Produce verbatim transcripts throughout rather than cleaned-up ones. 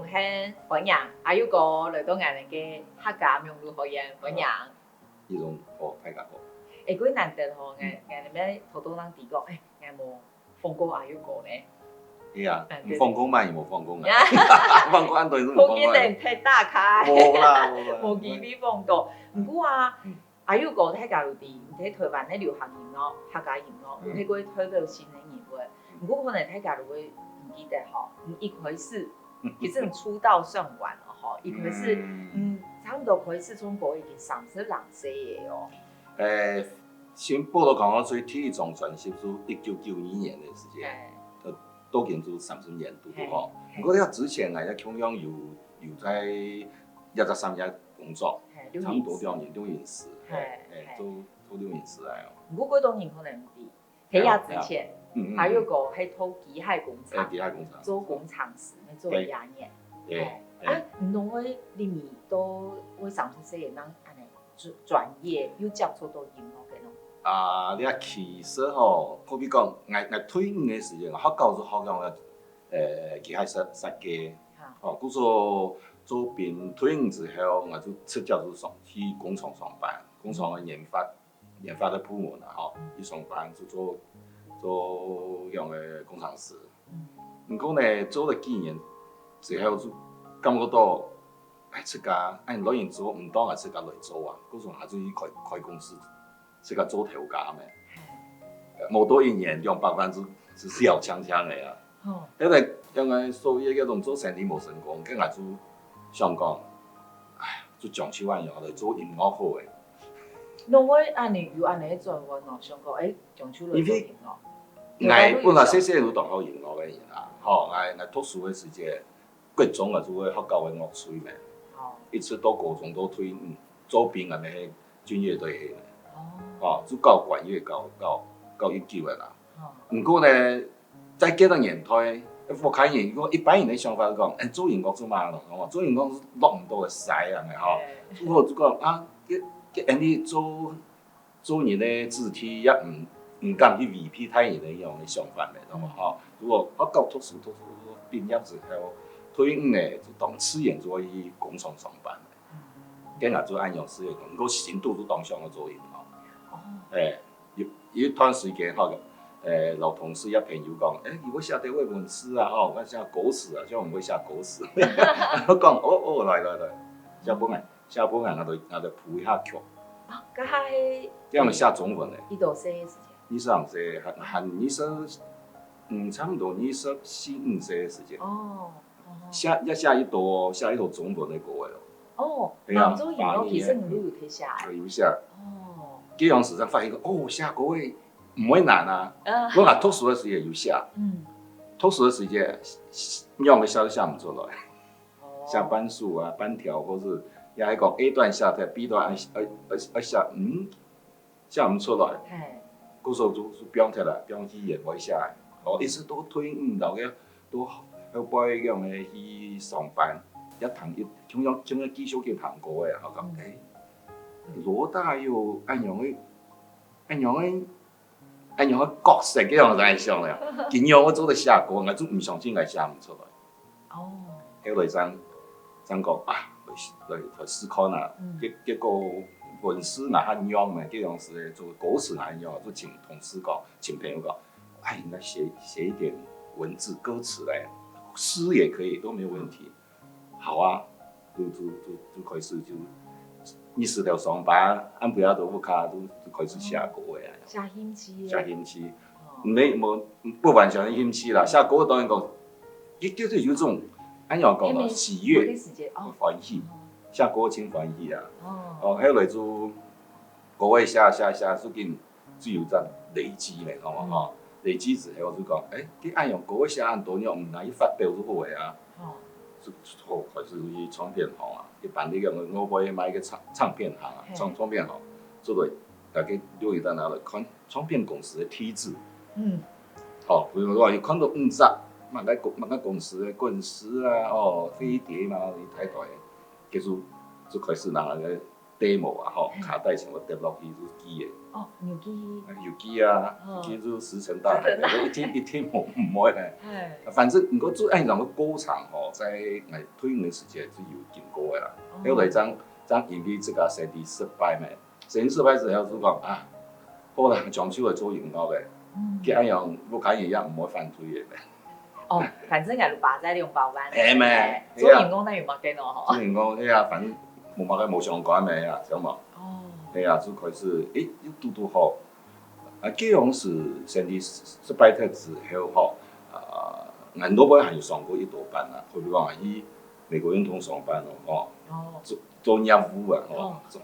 歡迎阿友哥來到𠊎等个客家網路學院，歡迎。一種哦，大家好。哎，過難得吼，𠊎𠊎等个頭頭人知講，哎，𠊎無訪過阿友哥呢。哎呀啊，對你放空嘛，你無放空啊，放空安對是無空放空啊。間等太大開，無啦，無啦。無機會訪到。毋過啊嗯，阿友哥大家都知，你在台灣个流行音樂、客家音樂，嗯你係個代表性个人物。毋過可能大家都會毋記得吼，你一開始其實你出道算晚了吼，一開始嗯嗯，差不多開始唱歌已經三十零歲个哦。誒，先報到講，我最第一張專輯係一九九二年个時間，哎，都已經做三十年拄拄好。嘿毋過這之前啊，也共樣有有在一隻產業工作，嘿，差不多兩年，錄音師，嘿誒，誒，嘿做做錄音師來哦。毋過幾多人可能毋知，在這之前，嗯嗯，阿友哥係做機械工廠誒，，機械工廠，做工程師，做一年。誒，哎，啊，你會裡面都會三十歲个人恁呢專專業又接觸到音樂个咯？啊，你啊，其實吼，好比講，𠊎𠊎退伍个時間，學校係學用个，誒，機械設設計，哈，吼，故所做兵退伍之後，𠊎就直接就上去工廠上班，工廠个研發研發个部門啊，吼，去上班就做做用个工程師。嗯，毋過呢，做了幾年之後就感覺到，哎，自家哎，老人做毋當啊，自家來做啊，故所還係去開開公司，自家做頭家咩。無到一年，兩百萬就就小強強个啊。吼，因為因為所以該種做生意無成功，跟𠊎就想講，哎，就將就恁樣來做音樂好誒。你會恁呢有恁呢轉彎哦，想講，哎，將就來做音樂。𠊎本來細細就當好音樂个人啊，吼，𠊎𠊎讀書个時節，國中啊就會學校个樂隊咩，哦，一直到高中到退伍，做兵啊，那係軍樂隊个，哦，吼，就搞管樂搞搞搞一久个啦。哦，毋過呢，在該个年代，福建人，如果一般人个想法係講，哎，做音樂做麼个咯？吼，做音樂係落毋到个屎啊，吼。哎所以我就講啊，該該恁呢做做人个子弟也毋毋敢去違背大人个一樣个想法咧，懂無？吼，如果學校讀書讀書畢業之後，退伍呢，就當自然就會去工廠上班。嗯跟𠊎做恁樣事个，毋過心肚就當想要做音樂。哦，誒，有有一段時間吼，誒，老同事也朋友講，誒，你會寫兜仔文字啊，吼，會寫歌詞啊，像我會寫歌詞。我講，哦哦，來來來，寫分𠊎，寫分𠊎，𠊎就𠊎就譜一下曲。啊，該下係這樣寫中文个，幾多歲个時間？二十歲，還還二十，嗯，差不多二十四五歲个時間。哦，哦，寫也寫一首，寫一首中文个歌个咯。哦，對啊當做音樂其實你都有在寫个。有寫。哦，這樣時才發現，哦，寫歌个毋會難啊。呃，我若讀書个時節有寫，嗯，讀書个時節，仰會寫都寫毋出來。哦寫半首啊、半條，或是也係講A段寫忒，B段愛愛愛愛寫，嗯，寫毋出來。嘿，故所就就放忒啦，放棄也毋會寫。哦，一直到退伍，然後个到後背樣个去上班，也彈一，像樣像樣繼續去彈歌个，我講，誒，羅大佑恁樣个，恁樣个，恁樣个角色，這樣來想咧，今日我做得寫歌，𠊎就毋相信𠊎寫毋出來。哦，後來正正講啊，來來來試看啊，嗯結結果文字哪會樣呢？這樣子做歌詞哪會樣？就請同事講，請朋友講，哎，你來寫寫一點文字歌詞來，詩也可以，都沒有問題。好啊，就就就就開始就日時頭上班，暗晡夜到屋下就就開始寫歌个啊，寫興趣个。寫興趣。哦沒無不完全的興趣啦，寫歌當然講，一就是有種，恁樣講咯，因為喜悅那個時間哦，歡喜，哦寫歌真歡喜啊。哦，哦，後來就歌仔寫寫寫，最近就有在累積咧，好無吼？累積之後就講，誒，你恁樣歌仔寫恁多，你毋拿去發表就好个啊。哦，就就開始去唱片行啊，一般你講我會買个唱唱片行啊，嘿唱唱片行，做个大家留意到哪來看唱片公司的地址。嗯，哦，比如講，你看到五隻，麼个公麼个公司的滾石啊，哦，飛碟嘛，你大概，結束就開始拿个 demo啊，吼，卡带全部跌落去就寄个。哦，有寄。有寄啊，寄就石沉大海个，一定一定毋毋會个。反正毋過做恁樣个過程吼，在𠊎退伍个時節就有經過个啦。後來正正因為這個生意失敗咩，生意失敗之後就講啊，好啦，將就來做音樂个，佢恁樣屋下人也毋會反對个咩。 哦，反正𠊎就把在兩百萬。係咩？做員工那有麼个咯吼？做員工，哎呀，反正無麼个無相關个呀，知道無？哦。哎呀，就開始，誒，又堵堵好。啊，既然是生意失敗忒之後吼，啊，𠊎都會還有上過一多班啊，好比講啊，去美國運通上班咯，吼，哦，做做業務啊，吼，哦，做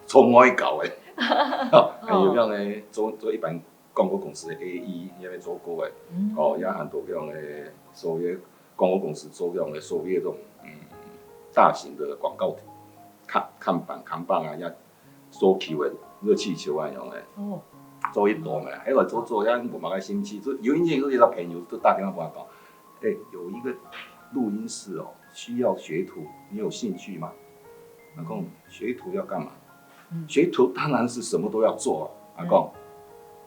做外交个，還有樣个做做一般廣告公司个A E，也有做過个，哦，也很多樣个所謂廣告公司做樣个所謂个種嗯大型个廣告看看板看板啊，也做球个熱氣球啊樣个，哦，做一多个，還有做做也無麼个興趣，就有一日有一個朋友就打電話過來講，哎，有一個錄音室哦，需要學徒，你有興趣嗎？我講學徒要幹嘛？學徒當然是什麼都要做啊。我講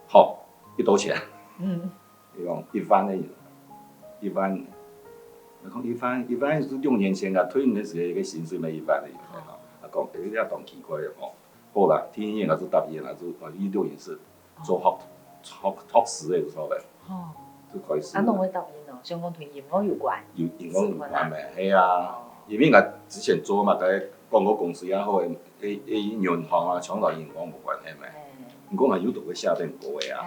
好，幾多錢？嗯，佢講一萬个銀，一萬。我講一萬，一萬是六年前啊，退伍个時候个薪水嘛一萬个銀。我講，哎，這當奇怪个吼。好啦，第一年啊就答應啦，就啊一六年是做學學學師个時候个，哦，就開始。啊，哪會答應哦？想講同音樂有關，有音樂有關咩？係啊，因為𠊎之前做嘛，在廣告公司也好，誒誒銀行啊，全部同音樂無關係咩。毋過𠊎又都會寫點歌个啊。